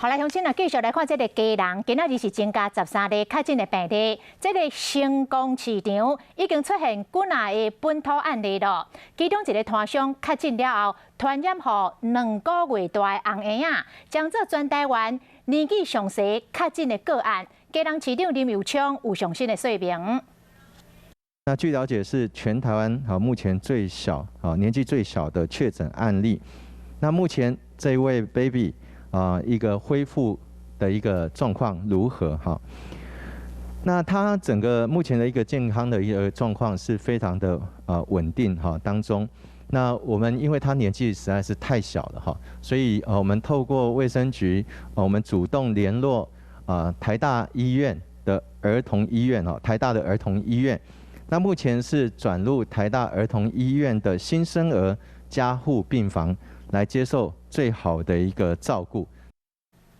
好來，鄉親啊，繼續來看這个基隆，今仔日是增加13例確診的病例。這个成功市場已經出現幾若个本土案例囉。其中一个攤商確診了後，傳染予2個月大的紅嬰仔，將做全台灣年紀上細確診的個案。基隆市長林右昌有上新的說明。那據了解是全台灣啊目前最小啊年紀最小的確診案例。那目前這位 baby 啊，一個恢復的一個狀況如何？哈，那他整個目前的一個健康的一個狀況是非常的穩定哈當中。那我們因為他年紀實在是太小了哈，所以我們透過衛生局，我們主動聯絡啊台大醫院的兒童醫院哦，台大的兒童醫院。那目前是轉入台大兒童醫院的新生兒加護病房來接受最好的一個照顧。